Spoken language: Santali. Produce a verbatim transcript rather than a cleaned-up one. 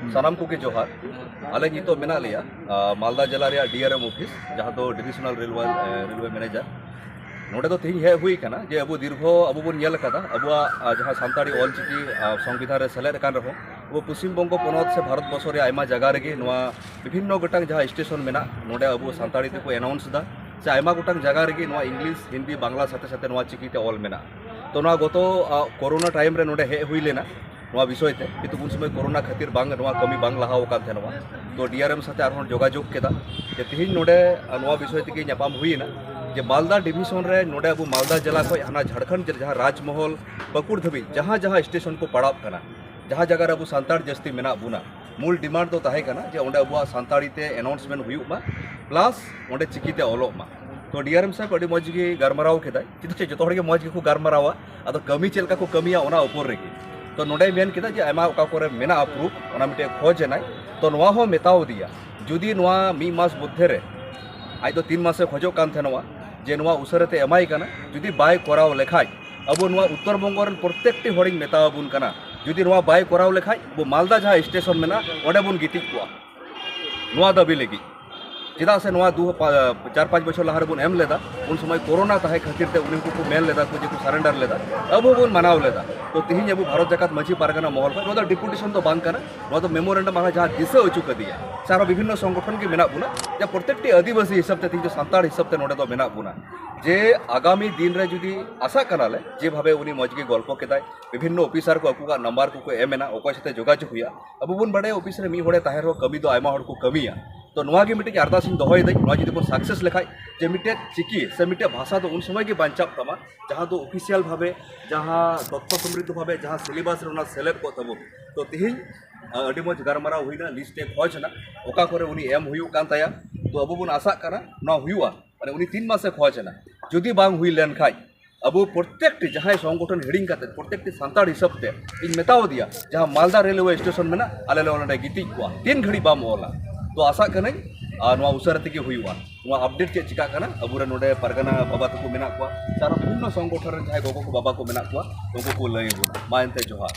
ᱥᱟᱱᱟᱢ ᱠᱚᱜᱮ ᱡᱚᱦᱟᱨ᱾ ᱟᱞᱮ ᱱᱤᱛᱚᱜ ᱢᱮᱱᱟᱜ ᱞᱮᱭᱟ ᱟᱨ, ᱢᱟᱞᱫᱟ ᱡᱮᱞᱟ ᱨᱮᱭᱟᱜ ᱰᱤᱟᱨᱮᱢ ᱚᱯᱷᱤᱥ, ᱡᱟᱦᱟᱸ ᱫᱚ ᱰᱤᱵᱷᱤᱥᱚᱱᱟᱞ ᱨᱮᱞᱣᱮ ᱨᱮᱞᱣᱮ ᱢᱮᱱᱮᱡᱟᱨ᱾ ᱱᱚᱰᱮ ᱫᱚ ᱛᱮᱦᱮᱧ ᱦᱮᱡ ᱦᱩᱭ ᱟᱠᱟᱱᱟ ᱡᱮ ᱟᱵᱚ ᱫᱤᱨᱜᱷᱚ ᱟᱵᱚ ᱵᱚᱱ ᱧᱮᱞ ᱟᱠᱟᱫᱟ ᱟᱵᱚᱣᱟᱜ ᱟᱨ, ᱡᱟᱦᱟᱸ ᱥᱟᱱᱛᱟᱲᱤ ᱚᱞ ᱪᱤᱠᱤ ᱟᱨ, ᱥᱚᱝᱵᱤᱫᱷᱟᱱ ᱨᱮ ᱥᱮᱞᱮᱫ ᱟᱠᱟᱱ ᱨᱮᱦᱚᱸ, ᱟᱵᱚ ᱯᱚᱥᱪᱤᱢ ᱵᱚᱝᱜᱚ ᱯᱚᱱᱚᱛ ᱥᱮ ᱵᱷᱟᱨᱚᱛ ᱵᱚᱨᱥᱚ ᱨᱮᱭᱟᱜ ᱟᱭᱢᱟ ᱡᱟᱭᱜᱟ ᱨᱮᱜᱮ ᱱᱚᱣᱟ ᱵᱤᱵᱷᱤᱱᱱᱚ ᱜᱚᱴᱟᱝ ᱡᱟᱦᱟᱸ ᱥᱴᱮᱥᱚᱱ ᱢᱮᱱᱟᱜ, ᱱᱚᱰᱮ ᱟᱵᱚ ᱥᱟᱱᱛᱟᱲᱤ ᱛᱮᱠᱚ ᱮᱱᱟᱣᱩᱱᱥ ᱮᱫᱟ, ᱥᱮ ᱟᱭᱢᱟ ᱜᱚᱴᱟᱝ ᱡᱟᱭᱜᱟ ᱨᱮᱜᱮ ᱱᱚᱣᱟ ᱤᱝᱞᱤᱥ, ᱦᱤᱱᱫᱤ, ᱵᱟᱝᱞᱟ ᱥᱟᱛᱷᱮ ᱥᱟᱛᱷᱮ ᱱᱚᱣᱟ ᱪᱤᱠᱤ ᱛᱮ ᱚᱞ ᱢᱮᱱᱟᱜ᱾ ᱛᱚ ᱱᱚᱣᱟ ᱜᱚᱛᱚ ᱟᱨ, ᱠᱳᱨᱳᱱᱟ ᱴᱟᱭᱤᱢ ᱨᱮ ᱱᱚᱰᱮ ᱦᱮᱡ ᱦᱩᱭ ᱞᱮᱱᱟ ᱱᱚᱣᱟ ᱵᱤᱥᱚᱭ ᱛᱮ, ᱠᱤᱱᱛᱩ ᱩᱱ ᱥᱚᱢᱚᱭ ᱠᱳᱨᱳᱱᱟ ᱠᱷᱟᱹᱛᱤᱨ ᱵᱟᱝ, ᱱᱚᱣᱟ ᱠᱟᱹᱢᱤ ᱵᱟᱝ ᱞᱟᱦᱟᱣ ᱟᱠᱟᱱ ᱛᱟᱦᱮᱱᱟ᱾ ᱛᱚ ᱰᱤᱟᱨᱮᱢ ᱥᱟᱛᱷᱮ ᱟᱨᱦᱚᱸ ᱡᱳᱜᱟᱡᱳᱜᱽ ᱠᱮᱫᱟ ᱡᱮ ᱛᱮᱦᱮᱧ ᱱᱚᱰᱮ ᱱᱚᱣᱟ ᱵᱤᱥᱚᱭ ᱛᱮᱜᱮ ᱧᱟᱯᱟᱢ ᱦᱩᱭᱮᱱᱟ ᱡᱮ ᱢᱟᱞᱫᱟ ᱰᱤᱵᱷᱤᱥᱚᱱ ᱨᱮ ᱱᱚᱰᱮ ᱟᱵᱚ ᱢᱟᱞᱫᱟ ᱡᱮᱞᱟ ᱠᱷᱚᱱ ᱦᱟᱱᱟ ᱡᱷᱟᱲᱠᱷᱚᱸᱰ ᱡᱮ-, ᱡᱟᱦᱟᱸ ᱨᱟᱡᱽᱢᱚᱦᱚᱞ ᱯᱟᱹᱠᱩᱲ ᱫᱷᱟᱹᱵᱤᱡ ᱡᱟᱦᱟᱸ ᱡᱟᱦᱟᱸ ᱥᱴᱮᱥᱚᱱ ᱠᱚ ᱯᱟᱲᱟᱜ ᱠᱟᱱᱟ, ᱡᱟᱦᱟᱸ ᱡᱟᱭᱜᱟ ᱨᱮ ᱟᱵᱚ ᱥᱟᱱᱛᱟᱲ ᱡᱟᱹᱥᱛᱤ ᱢᱮᱱᱟᱜ ᱵᱚᱱᱟ, ᱢᱩᱞ ᱰᱤᱢᱟᱱᱰ ᱫᱚ ᱛᱟᱦᱮᱸ ᱠᱟᱱᱟ ᱡᱮ ᱚᱸᱰᱮ ᱟᱵᱚᱣᱟᱜ ᱥᱟᱱᱛᱟᱲᱤ ᱛᱮ ᱮᱱᱟᱣᱩᱱᱥᱢᱮᱱᱴ ᱦᱩᱭᱩᱜ ᱢᱟ, ᱯᱞᱟᱥ ᱚᱸᱰᱮ ᱪᱤᱠᱤᱛᱮ ᱚᱞᱚᱜ ᱢᱟ᱾ ᱛᱚ ᱰᱤᱟᱨᱮᱢ ᱥᱟᱦᱮᱵᱽ ᱟᱹᱰᱤ ᱢᱚᱡᱽ ᱜᱮ ᱜᱟᱞᱢᱟᱨᱟᱣ ᱠᱮᱫᱟᱭ, ᱪᱮᱫᱟᱜ ᱥᱮ ᱡᱚᱛᱚ ᱦᱚᱲ ᱜᱮ ᱢᱚᱡᱽ ᱜᱮᱠᱚ ᱜᱟᱞᱢᱟᱨᱟᱣᱟ, ᱟᱫᱚ ᱠᱟᱹᱢᱤ ᱪᱮᱫ ᱞᱮᱠᱟ ᱠᱚ ᱠᱟᱹᱢᱤᱭᱟ ᱚᱱᱟ ᱩᱯᱚᱨ ᱨᱮᱜᱮ᱾ ᱛᱚ ᱱᱚᱰᱮᱭ ᱢᱮᱱ ᱠᱮᱫᱟ ᱡᱮ ᱟᱭᱢᱟ ᱚᱠᱟ ᱠᱚᱨᱮ ᱢᱮᱱᱟᱜᱼᱟ ᱯᱨᱩᱯᱷ, ᱚᱱᱟ ᱢᱤᱫᱴᱮᱡ ᱠᱷᱚᱡᱽ ᱮᱱᱟᱭ᱾ ᱛᱚ ᱱᱚᱣᱟ ᱦᱚᱸ ᱢᱮᱛᱟᱣ ᱫᱮᱭᱟ, ᱡᱩᱫᱤ ᱱᱚᱣᱟ ᱢᱤᱫ ᱢᱟᱥ ᱢᱚᱫᱽᱫᱷᱮ ᱨᱮ, ᱟᱡ ᱫᱚ ᱛᱤᱱ ᱢᱟᱥᱮ ᱠᱷᱚᱡᱚᱜ ᱠᱟᱱ ᱛᱟᱦᱮᱱᱚᱜᱼᱟ ᱡᱮ ᱱᱚᱣᱟ ᱩᱥᱟᱹᱨᱟ ᱛᱮ ᱮᱢᱟᱭ ᱠᱟᱱᱟ, ᱡᱩᱫᱤ ᱵᱟᱭ ᱠᱚᱨᱟᱣ ᱞᱮᱠᱷᱟᱡ ᱟᱵᱚ ᱱᱚᱣᱟ ᱩᱛᱛᱚᱨ ᱵᱚᱝᱜᱚ ᱨᱮᱱ ᱯᱨᱚᱛᱮᱠᱴᱤ ᱦᱚᱲᱤᱧ ᱢᱮᱛᱟ ᱟᱵᱚᱱ ᱠᱟᱱᱟ, ᱡᱩᱫᱤ ᱱᱚᱣᱟ ᱵᱟᱭ ᱠᱚᱨᱟᱣ ᱞᱮᱠᱷᱟᱡ ᱟᱵᱚ ᱢᱟᱞᱫᱟ ᱡᱟᱦᱟᱸ ᱥᱴᱮᱥᱚᱱ ᱢᱮᱱᱟᱜᱼᱟ ᱚᱸᱰᱮ ᱵᱚᱱ ᱜᱤᱛᱤᱡ ᱠᱚᱜᱼᱟ ᱱᱚᱣᱟ ᱫᱟᱹᱵᱤ ᱞᱟᱹᱜᱤᱫ᱾ ᱪᱮᱫᱟᱜ ᱥᱮ ᱱᱚᱣᱟ ᱫᱩ ᱯᱟ-, ᱪᱟᱨ ᱯᱟᱸᱪ ᱵᱚᱪᱷᱚᱨ ᱞᱟᱦᱟ ᱨᱮᱵᱚᱱ ᱮᱢ ᱞᱮᱫᱟ, ᱩᱱ ᱥᱚᱢᱚᱭ ᱠᱳᱨᱳᱱᱟ ᱛᱟᱦᱮᱸ ᱠᱷᱟᱹᱛᱤᱨ ᱛᱮ ᱩᱱᱤ ᱠᱚᱠᱚ ᱢᱮᱱ ᱞᱮᱫᱟ ᱠᱚ ᱡᱮ ᱠᱚ ᱥᱟᱨᱮᱱᱰᱟᱨ ᱞᱮᱫᱟ, ᱟᱵᱚ ᱵᱚᱱ ᱢᱟᱱᱟᱣ ᱞᱮᱫᱟ᱾ ᱛᱚ ᱛᱤᱦᱤᱧ ᱟᱵᱚ ᱵᱷᱟᱨᱚᱛ ᱡᱟᱠᱟᱛ ᱢᱟᱹᱡᱷᱤ ᱯᱟᱨᱜᱟᱱᱟ ᱢᱚᱦᱚᱞ ᱠᱷᱚᱱ ᱱᱚᱣᱟ ᱫᱚ ᱰᱮᱯᱩᱴᱮᱥᱚᱱ ᱫᱚ ᱵᱟᱝ ᱠᱟᱱᱟ, ᱱᱚᱣᱟ ᱫᱚ ᱢᱮᱢᱳᱨᱮᱱᱰᱟᱢ ᱟᱞᱮ ᱡᱟᱦᱟᱸ ᱫᱤᱥᱟᱹ ᱦᱚᱪᱚ ᱠᱟᱫᱮᱭᱟ, ᱥᱮ ᱟᱨᱦᱚᱸ ᱵᱤᱵᱷᱤᱱᱱᱚ ᱥᱚᱝᱜᱚᱴᱷᱚᱱ ᱜᱮ ᱢᱮᱱᱟᱜ ᱵᱚᱱᱟ, ᱡᱮ ᱯᱨᱚᱛᱮᱠᱴᱤ ᱟᱹᱫᱤᱵᱟᱹᱥᱤ ᱦᱤᱥᱟᱹᱵ ᱛᱮ ᱛᱤᱦᱤᱧ ᱫᱚ ᱥᱟᱱᱛᱟᱲ ᱦᱤᱥᱟᱹᱵ ᱛᱮ ᱱᱚᱰᱮ ᱫᱚ ᱢᱮᱱᱟᱜ ᱵᱚᱱᱟ, ᱡᱮ ᱟᱜᱟᱢᱤ ᱫᱤᱱ ᱨᱮ ᱡᱩᱫᱤ ᱟᱥᱟᱜ ᱠᱟᱱᱟᱞᱮ ᱡᱮᱵᱷᱟᱵᱮ ᱩᱱᱤ ᱢᱚᱡᱽ ᱜᱮ ᱜᱚᱞᱯᱚ ᱠᱮᱫᱟᱭ, ᱵᱤᱵᱷᱤᱱᱱᱚ ᱚᱯᱷᱤᱥᱟᱨ ᱠᱚ ᱟᱠᱚᱣᱟᱜ ᱱᱟᱢᱵᱟᱨ ᱠᱚᱠᱚ ᱮᱢ ᱮᱱᱟ, ᱚᱠᱚᱭ ᱥᱟᱛᱮ ᱡᱳᱜᱟᱡᱳᱜᱽ ᱦᱩᱭᱩᱜᱼᱟ, ᱟᱵᱚ ᱵᱚᱱ ᱵᱟᱲᱟᱭᱟ ᱚᱯᱷᱤᱥ ᱨᱮ ᱢᱤᱫ ᱦᱚᱲᱮ ᱛᱟᱦᱮᱱ ᱨᱮᱦᱚᱸ ᱠᱟᱹᱢᱤ ᱫᱚ ᱟᱭᱢᱟ ᱦᱚᱲ ᱠᱚ ᱠᱟᱹᱢᱤᱭᱟ᱾ ᱛᱚ ᱱᱚᱣᱟ ᱜᱮ ᱢᱤᱫᱴᱤᱡ ᱟᱨᱫᱟᱥ ᱤᱧ ᱫᱚᱦᱚᱭᱮᱫᱟᱹᱧ, ᱱᱚᱣᱟ ᱡᱩᱫᱤ ᱵᱚᱱ ᱥᱟᱠᱥᱮᱥ ᱞᱮᱠᱷᱟᱡ, ᱡᱮ ᱢᱤᱫᱴᱮᱡ ᱪᱤᱠᱤ ᱥᱮ ᱢᱤᱫᱴᱮᱡ ᱵᱷᱟᱥᱟ ᱫᱚ ᱩᱱ ᱥᱚᱢᱚᱭ ᱜᱮ ᱵᱟᱧᱪᱟᱜ ᱛᱟᱢᱟ ᱡᱟᱦᱟᱸ ᱫᱚ ᱚᱯᱷᱤᱥᱤᱭᱟᱞ ᱵᱷᱟᱵᱮ, ᱡᱟᱦᱟᱸ ᱛᱚᱛᱛᱷᱚ ᱥᱚᱢᱨᱤᱫᱷᱚ ᱵᱷᱟᱵᱮ ᱡᱟᱦᱟᱸ ᱥᱤᱞᱮᱵᱟᱥ ᱨᱮ ᱚᱱᱟ ᱥᱮᱞᱮᱫ ᱠᱚᱜ ᱛᱟᱵᱚᱱ᱾ ᱛᱚ ᱛᱤᱦᱤᱧ ᱟ, ᱟᱹᱰᱤ ᱢᱚᱡᱽ ᱜᱟᱞᱢᱟᱨᱟᱣ ᱦᱩᱭᱱᱟ, ᱞᱤᱥᱴ ᱮ ᱠᱷᱚᱡᱽ ᱮᱱᱟ, ᱚᱠᱟ ᱠᱚᱨᱮ ᱩᱱᱤ ᱮᱢ ᱦᱩᱭᱩᱜ ᱠᱟᱱ ᱛᱟᱭᱟ᱾ ᱛᱚ ᱟᱵᱚ ᱵᱚᱱ ᱟᱥᱟᱜ ᱠᱟᱱᱟ ᱱᱚᱣᱟ ᱦᱩᱭᱩᱜᱼᱟ, ᱢᱟᱱᱮ ᱩᱱᱤ ᱛᱤᱱ ᱢᱟᱥᱮ ᱠᱷᱚᱡᱽ ᱮᱱᱟ, ᱡᱩᱫᱤ ᱵᱟᱝ ᱦᱩᱭ ᱞᱮᱱ ᱠᱷᱟᱡ ᱟᱵᱚ ᱯᱨᱚᱛᱮᱠᱴᱤ ᱡᱟᱦᱟᱸᱭ ᱥᱚᱝᱜᱚᱴᱷᱚᱱ ᱦᱤᱲᱤᱧ ᱠᱟᱛᱮ ᱯᱨᱚᱛᱮᱠᱴᱤ ᱥᱟᱱᱛᱟᱲ ᱦᱤᱥᱟᱹᱵ ᱛᱮ ᱤᱧ ᱢᱮᱛᱟᱣ ᱫᱮᱭᱟ ᱡᱟᱦᱟᱸ ᱢᱟᱞᱫᱟ ᱨᱮᱞᱣᱮ ᱥᱴᱮᱥᱚᱱ ᱢᱮᱱᱟᱜ, ᱟᱞᱮ ᱞᱮ ᱚᱸᱰᱮ ᱜᱤᱛᱤᱡ ᱠᱚᱣᱟ ᱛᱤᱱ ᱜᱷᱟᱹᱲᱤᱡ ᱵᱟᱢ ᱚᱞᱟ᱾ ᱛᱚ ᱟᱥᱟᱜ ᱠᱟᱹᱱᱟᱹᱧ ᱟᱨ ᱱᱚᱣᱟ ᱩᱥᱟᱹᱨᱟ ᱛᱮᱜᱮ ᱦᱩᱭᱩᱜᱼᱟ᱾ ᱱᱚᱣᱟ ᱟᱯᱰᱮᱴ ᱪᱮᱫ ᱪᱤᱠᱟᱜ ᱠᱟᱱᱟ ᱟᱵᱚᱨᱮᱱ ᱱᱚᱰᱮ ᱯᱟᱨᱜᱟᱱᱟ ᱵᱟᱵᱟ ᱛᱟᱠᱚ ᱢᱮᱱᱟᱜ ᱠᱚᱣᱟ, ᱥᱮ ᱟᱨᱚ ᱵᱤᱵᱷᱤᱱᱱᱚ ᱥᱚᱝᱜᱚᱴᱷᱚᱱ ᱨᱮᱱ ᱡᱟᱦᱟᱸᱭ ᱜᱚᱜᱚ ᱠᱚ ᱵᱟᱵᱟ ᱠᱚ ᱢᱮᱱᱟᱜ ᱠᱚᱣᱟ, ᱩᱱᱠᱩ ᱠᱚ ᱞᱟᱹᱭ ᱟᱵᱚᱱᱟ᱾ ᱢᱟ ᱮᱱᱛᱮ ᱡᱚᱦᱟᱨ᱾